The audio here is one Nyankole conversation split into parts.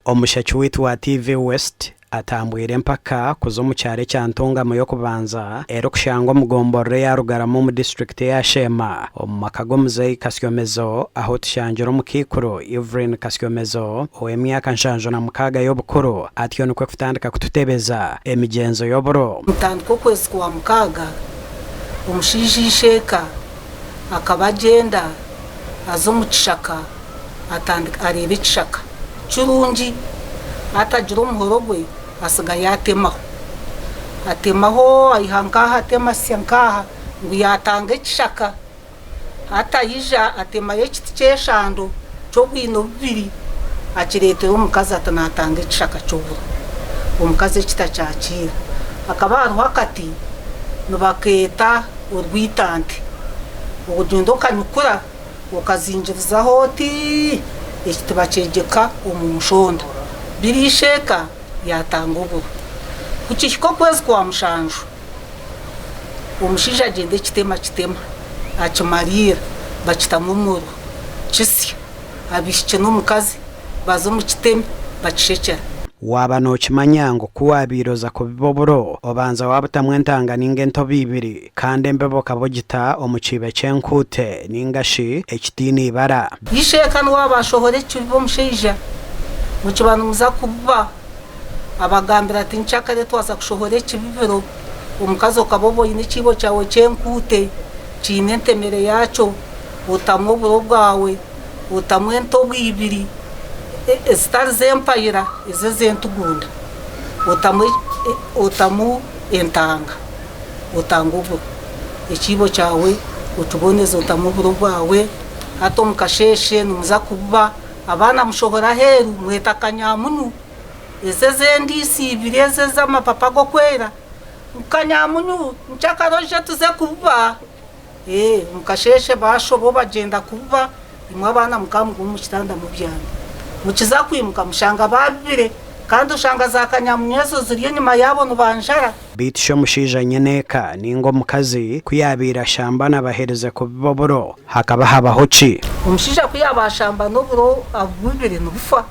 Omushaki waitu wa TV West atambwire empaka kuza omu kyaro ekya Ntungamo y'okubanza erikushangwa omu gomborora eya Rugarama omu disiturikiti eya Sheema omu maka g'omuzeeyi Kasyomezo ahu tushangire omukaikuru Evelyn Kasyomezo ow'emyaka 76 y'obukuru atyo nikwo kutandika kututebeza emigyenzo y'oburo. Mutandika okwezi kwa mukaaga, omushaija isheeka akaba agyenda aza omu kishaka atandika areeba ekishaka kirungi atagira omuhoro gwe atsigayo atemaho, atemaho aiha nk'aha atema atsya nk'aha ngu yaatanga ekishaka hati aija atemayo ekiti ky'eshando ky'obwino bubiri akireetera omukazi ati naatanga ekishaka ky'oburo omukazi eki takyakiira. Hakaba hariho akati nibakeeta orwitante ogyenda okanyukura. Okazingirizaho oti, Eki tibakyegyeka omu nshonda. Biri isheeka yaatanga oburo. Ku kihika okwezi kwa mushanju, omushaija agyenda ekitema akitema, akimariira, bakitamu omuriro, kisya. Abaishiki n'omukazi baza omu kiteme bakishekyera. Waaba nookimanya ngu ku waabaire oza kubiba oburo, obanza waabutamu entanga nainga entobo ibiri, Kandi embibo okaba ogita omu kiibo eky'enkuute nainga shi ekitaine ibara. Isheeka niwe aba ashohora ekibibo omushaija mukiba nimuza kubiba abagambira ati nkyakare twaza kushohora ekibibiro omukazi okaba oba oine ekiibo kyawe ky'enkuute kiine entemere yakyo otamu oburo bwawe otamu entobo ibiri ezitari z'empayira ezo ez'entugunda otamu otamu entanga. Otanga oburo. Ekiibo kyawe okiboneze otamu oburo bwawe. Hati omu kasheeshe nimuza kububa, abaana mushohore aheeru mwete akanyamunyu. Ezo ez'endiisi ibiri ezo ez'amapapa g'okwera, ngu kanyamunyu nkyakare oije tuze kububa. Ee, omu kasheeshe baashoba bagyenda kububa, imwe abaana mukaba muguma omu kitanda mubyami. Mukiza kwimuka mushanga baabibire, kandi oshanga za kanyamunyu ezo ziri enyima yaabo nibanjara. Beitu shi omushaija nyineeka nainga omukazi ku yaabaire ashambana baherize kubiba oburo, hakaba habaho ki? Omushaija ku yaaba ashambana oburo abubibire nibufa.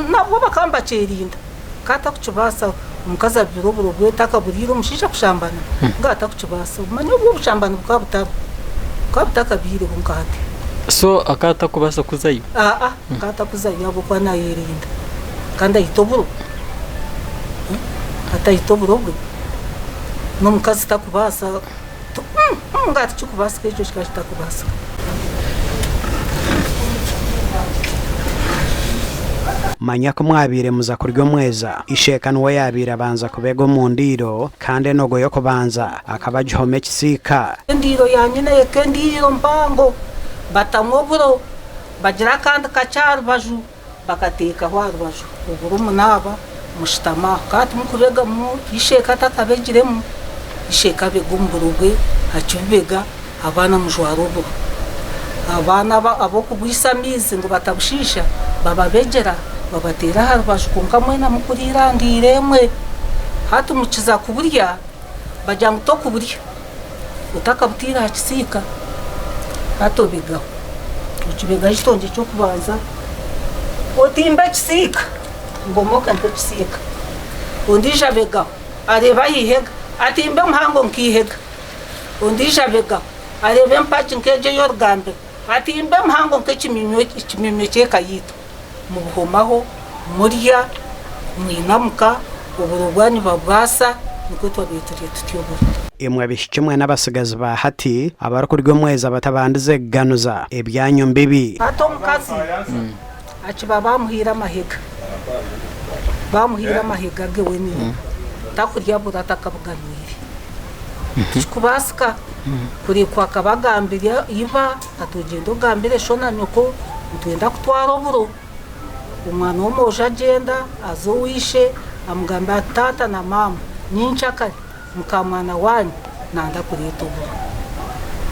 Nabwo bakaba nibakyerinda. Ka atakukibaasa omukazi abibire oburo bwe takaburiire omushaija kushambana? Nga atakukibaasa. Omanya obwo obushambani bukaba butariho. Bukaba butakabaireho nka hati. So akaba atakubaasa kuzayo? Aa, akaba atakuzayo ahabw'okuba naayerinda kandi aita oburo. Ataita oburo bwe, n'omukazi takubaasa, nga tikikubaasika ekyo kikaba kitakubaasika. Manya ku mwabaire muza kurya omweza, isheeka niwe yaabaire abanza kubega omu ndiiro, kandi enogo y'okubanza akaba agihoma ekisiika. Endiiro ya nyina eka endiiro mpango, batamu oburo, bagira akandi kakye aha rubaju. Bakateekaho aha rubaju oburo munaaba mushutama aho. Ka timukubegamu isheeka atakabegiremu, isheeka abega omu buro bwe akibubega abaana mujwara oburo. Abaana ab'okugwisa amaizi ngu batabushiisha bababegyera babateera aha rubaju kwonka mwena mukuriira aha ndiiro emwe. Hati mukiza kuburya bagira ngu tokuburya. Otakabutaire aha kisiika, hati obigaho. Okibigaho ekitongye ky'okubanza, otimba ekisiika ngu omoke nk'ekisiika. Ondiijo abigaho, areeba aha ihega, atimba omuhango nk'eihega. Ondiijo abigaho, areeba empagi nk'egyo ey'orugambiro, atimba emuhango nk'ekimyumyu ky'eka yaitu. Mubuhomaho, murya, mwinamuka, oburo bwanyu babwasa, nikwo twabaire turya tutyo oburo. Imwe baishiki mwe n'abatsigazi ba hati abarikurya omwezi abatabandize kuganuza, ebyanyu mbibi. Hati omukazi akiba bamuhaire amahega, bamuhaire amahega ge wenyine, takurya buro atakabuganwire. Tikikubaasika kurekwa akaba agambire iba ati ogyende ogambire sho na nyoko nitwenda kutwara oburo. Omwana w'omwojo agyenda aza owa ishe amugambira ati taata na maama nyenkyakare mukamwana waanyu nanda kureeta oburo.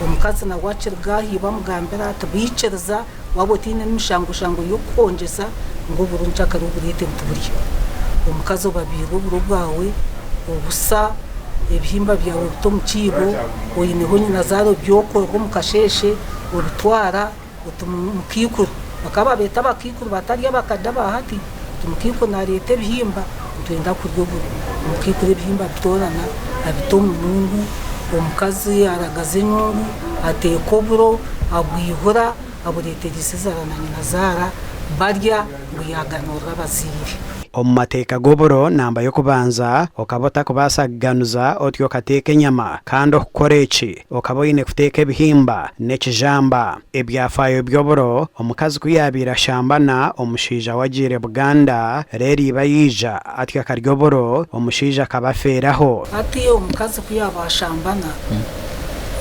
Omukazi nawe akiruga aha iba amugambira ati baikiriza waaba otaine n'emishangoshango y'okukuhongyesa ngu oburo nyenkyakare obureete nituburya. Omukazi obabiirwe oburo bwawe obusa ebihimba byawe obita omu kiibo oineho nyinazaara obyokorora omu kasheeshe obitwara oti mukaikuru. Bakaba babeeta abakaikuru batari abakadde aba hati, nti omukaikuru naareeta ebihimba nitwenda kurya oburo. Omukaikuru ebihimba abitoorana abita omu nyungu, omukazi aragaza enyungu, ateeka oburo, abwihura, abureetera isezara na nyinazaara barya ngu yaaganurira abazaire. Omu mateeka g'oburo namba y'okubanza, okaba otakubaasa kuganuza otyo okateeka enyama, kandi okukora eki, okaba oine kuteeka ebihimba n'ekijamba. Ebyafaayo by'oburo, omukazi ku yaabaire ashambana omushaija we agiire Buganda, reero iba yaija atyo akarya oburo, omushaija akaba afeeraho. Hati omukazi ku yaaba ashambana,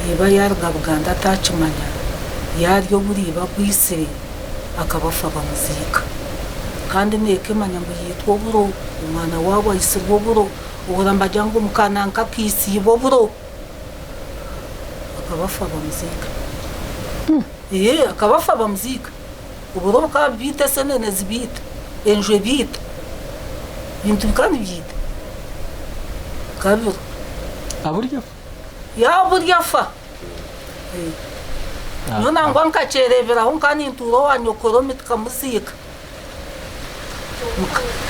iba yaaruga Buganda ataakimanya, yaarya oburo iba abwitsire, akaba afa bamuziika. Kandi neeka emanya ngu yaitwa oburo, omwana waabo aitsirwe oburo, ohurira nibagira ngu muka nanka akaitsa iba oburo. Akaba afa bamuziika. Ee, akaba afa bamuziika. Oburo bukaba bubiita, esenene zibiita, enju ebiita, ebintu bikaba nibiita. Bikaba biriho. Aburya afa? Yaaburya afa. Nyowe nangwa nkakyereeberaho nkaba nintuura owa nyokoromi tukamuziika.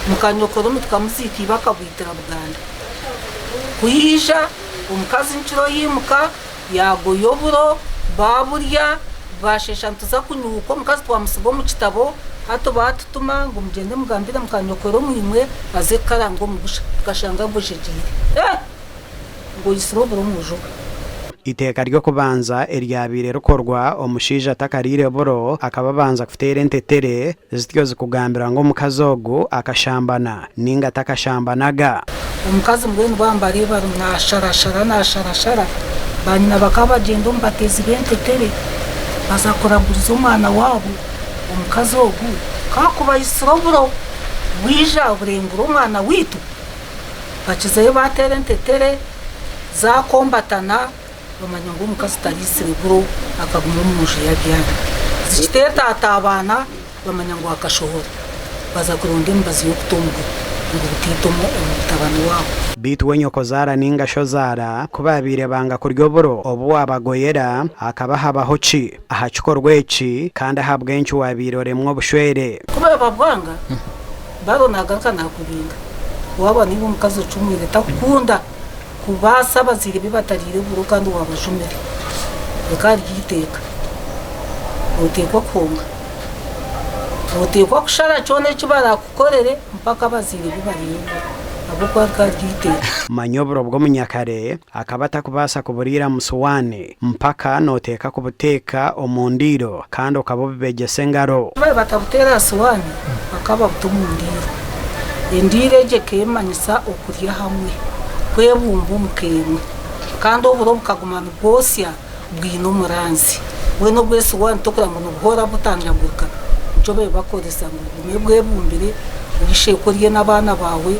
Muka nyokoromi tukamuziika iba akabwitira Buganda. Ku yaija omukazi nkiro yaimuka yaagoya oburo baaburya bwasheesha nituza kunyuuka omukazi twamutsiga omu kitabo hati baatutuma ngu mugyende mugambire muka nyokoromi imwe aze kukaranga omugusha tukashanga gujegyeire. Ngu oitsire oburo omu nju. Eiteeka ry'okubanza eryabaire rikorwa omushaija atakariire buro, akaba abanza kuteera entetere, zityo zikugambira ngu omukazi ogu akashambana nainga atakashambanaga. Omukazi mbwenu baaba nibareeba ari naasharashara naasharashara, baanyina bakaba bagyenda omu bateezi b'entetere baza kuraguriza omwana waabo, omukazi ogu ku akuba aitsire oburo bwija burengura omwana waitu. Bakizayo baateera entetere, zaakombatana, bamanya ngu omukazi tariitsire buro akaguma omu nju ye abyami. Zikiteetaataabana, bamanya ngu akashohora. Baza kuronda emibazi y'okuta omu buro ngu butaita omutabani waabo. Beitu we nyokozaara nainga shozaara ku baabaire banga kurya oburo obu waabagoyera, hakaba habaho ki aha kikorwa eki, kandi ahabw'enki waabaire oremwa obushwere? Ku baababwanga, Baro nagaruka nakubinga. Waaba niiwe omukazi ocumwire takukunda kubaasa abazaire be batariire buro kandi waabajumire. Reka ryo eiteeka. Noteekwa kuhonga. Noteekwa kushara kyona eki barakukorere mpaka abazaire be bariire oburo. Ahabw'okuba rikaba riri eiteeka. Manya oburo bw'omunyakare akaba atakubaasa kuburiira mu suwaani mpaka nooteeka kubuteeka omu ndiiro kandi okaba obubegyesa engaro. Ku baabaire batabuteera aha suwaani, bakaba babuta omu ndiiro. Endiiro egyo ekeemanyisa okurya hamwe, kwebumba omu ka emwe. Kandi oburo bukaguma nibwotsya bwine omuranzi. Mbwenu obw'esuwaani tokureba ngu nibuhoora butanjagurika. Nikyo baabaire bakoresa ngu bugume bwebumbire, oisheko orye n'abaana baawe,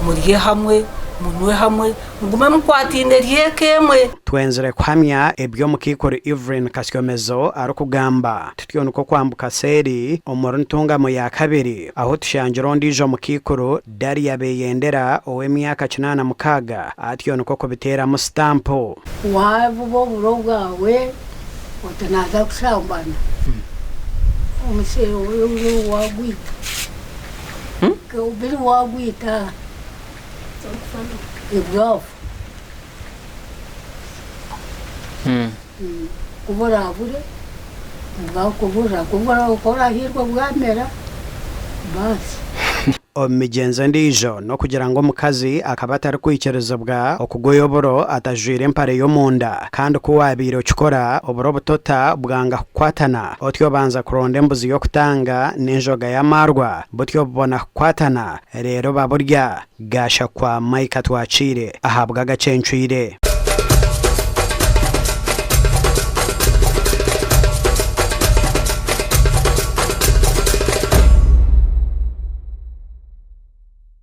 murye hamwe, munywe hamwe. Mugume mukwataine eri eka emwe. Twenzire kuhamya ebi Omukaikuru Evelyn Kasyomezo arikugamba. Tutyo nikwo kwambuka seeri omuri Ntungamo ya kabiri ahu tushangire ondiijo mukaikuru Daria Beyendera ow'emyaka 86 atyo nikwo kubiteeramu sitampu. Waabuba oburo bwawe oti naaza kushambana, omusiri ogu waagwita, biri waagwita. Ebwafu ku buraabure bwakuburira ku orahiirwe bwamera baasi. Omu migyenzo endiijo, n'okugira ngu omukazi akaba atarikwikirizibwa okugoya oburo atajwaire empare y'omunda. Kandi ku waabaire okikora, oburo butota bwanga kukwatana, otyo obanza kuronda embuzi y'okutanga n'enjoga y'amaarwa, butyo bubona kukwatana. Reero baburya, Gaasha kwa Micah Twakiire ahabw'agacencwire.